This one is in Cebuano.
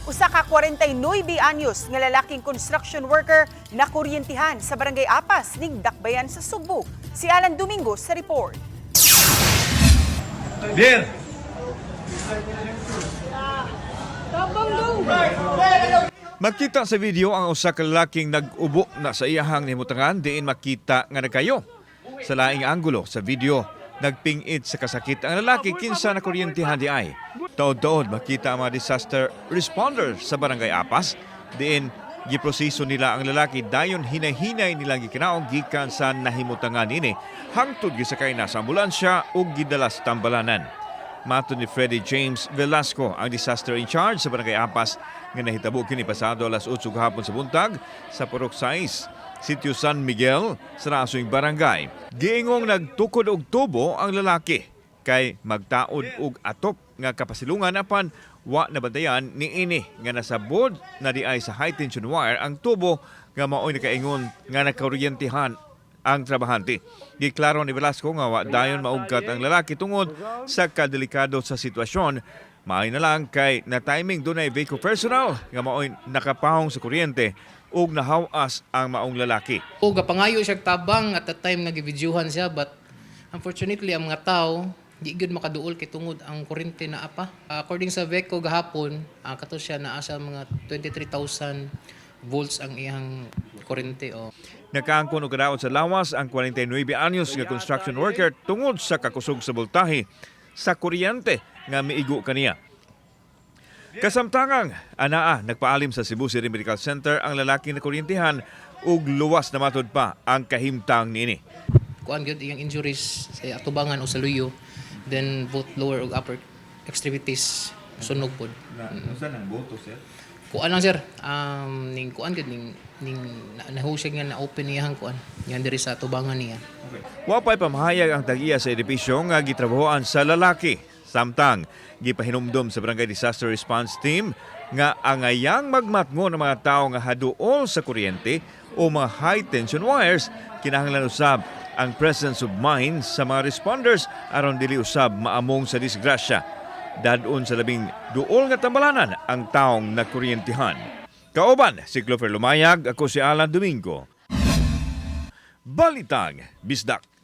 Usa ka 49 anyos nga lalaking construction worker na kuryentihan sa Barangay Apas ning Dakbayan sa Sugbo. Si Alan Domingo sa report. Dear! Makita sa video ang usa ka lalaking nag-ubo na sa iyahang nahimutangan diin makita nga nagkayo. Sa laing anggulo sa video, nagpingit sa kasakit ang lalaki kinsa na kuryentihan di ay. Taod-taod makita ang mga disaster responders sa Barangay Apas diin giproseso nila ang lalaki, dayon hinay-hinay nilang gikinaong gikan sa nahimutangan ini hangtod gisakay na sa ambulansya ug gidala sa tambalanan. Matod ni Freddy James Velasco, ang disaster in charge sa Barangay Apas, nga nahitabo kini pasado alas 8 gahapon sa buntag sa Purok 6, Sitio San Miguel, sa Naasuyng Barangay. Giingong nagtukod og tubo ang lalaki kay magtaod og atop nga kapasilungan, apan wa nabantayan ni ini nga nasabod na di ay sa high tension wire ang tubo nga maoy nakaingon nga nakakuryentihan ang trabahante. Giklaro ni Velasco nga wa dayon maugkat ang lalaki tungod sa kadelikado sa sitwasyon. Maayo na lang kay na timing dunay VECO personnel nga maoy nakapahong sa kuryente ug nahawas ang maong lalaki. O gapangayo siya tabang at the time nga givideohan siya, but unfortunately ang mga tao di gyud makaduol kay tungod ang kuryente naa pa. According sa VECO gahapon, kato siya naa sa mga 23,000 volts ang iyang kuryente o. Nakaangkon og kadaot sa lawas ang 49 anyos nga construction worker tungod sa kakusog sa voltahe sa kuryente nga miigo kaniya. Kasamtangang anaa nagpaalim sa Cebu City Medical Center ang lalaki na kuryentihan ug luwas na matud pa ang kahimtang niini. Kuan gyud iyang injuries sa atubangan o sa luyo, then both lower ug upper extremities sunog pod. Unsa nang boto, sir? Kuan lang, sir, ning kuan gyud ning nahusig nga na open iyang kuan yan diri sa atubangan niya. Wa pa'y pamahayag ang tag-iya sa edipisyo nga gitrabahoan sa lalaki. Samtang gipahinumdom sa Barangay Disaster Response Team nga angayang magmatngon ang mga tao nga haduol sa kuryente o mga high tension wires, kinahanglan usab ang presence of mind sa mga responders aron dili usab maamong sa disgrasya. Dad-on sa labing duol nga tambalanan ang taong nakuryentihan. Kauban si Clover Lumayag, ako si Alan Domingo. Balitang Bisdak.